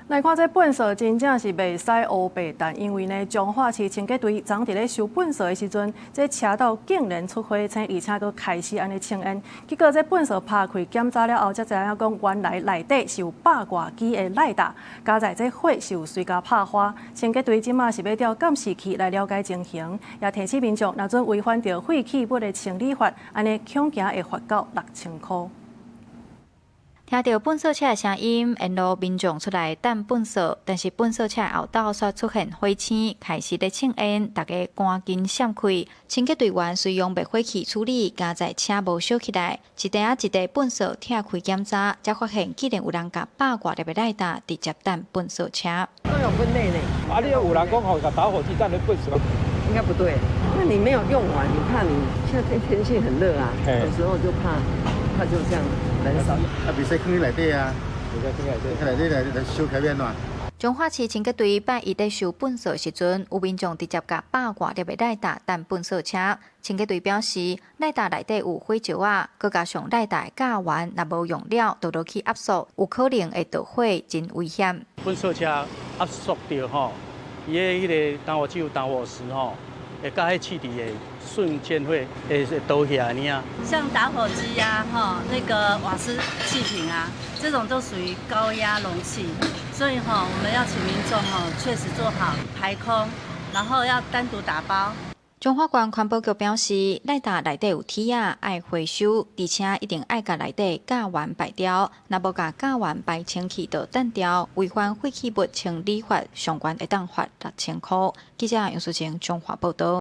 來看這糞埽真正是袂使烏白擲，因為呢，彰化市清潔隊昨佇咧收糞埽的時陣，這車斗竟然出火星，而且閣開始按呢衝煙。結果這糞埽拍開檢查了後，才知影講原來內底是有百外支的賴打，佳在這火是有隨共拍花。清潔隊這馬是欲調監視器來了解情形，也提醒民眾，若準違反著廢棄物的清理法，按呢恐驚會罰到6000箍。聽著糞埽車的聲音，沿路民眾出來擲糞埽，但是糞埽車後斗煞出現火星，開始咧衝煙，大家趕緊閃開。清潔隊員隨用滅火器處理，佳在車無燒起來。一袋仔一袋糞埽拆開檢查，才發現竟然有人共百外粒的賴打直接擲糞埽車。都有分類呢。啊，你有人講吼，共打火機擲咧糞埽？應該不對，因為你沒有用完，你怕你現在天氣很熱啊，有時候就怕，怕就這樣燃燒。啊，袂使囥佇內底啊，袂使囥內底，內底來來燒起變怎？彰化市清潔隊拜一咧收糞埽時陣，有民眾直接共百外粒的賴打擲糞埽車。清潔隊表示，賴打內底有火石仔，閣加上賴打的甲烷，若無用了，就落去壓縮，有可能會著火，真危險。糞埽車壓縮著吼，伊的彼个打火機有導火石吼，會佮彼氣體會瞬間會倒起來爾。像打火機啊，吼，那個瓦斯氣瓶啊，這種都屬於高壓容器，所以哈，我們要請民眾哈，確實做好排空，然後要單獨打包。彰化縣環保局表示，賴打內底有鐵仔，愛回收，而且一定愛共內底甲烷排掉，若無共甲烷排清氣就擲掉，違反廢棄物清理法，上懸會當罰6000箍。記者楊淑晴彰化報導。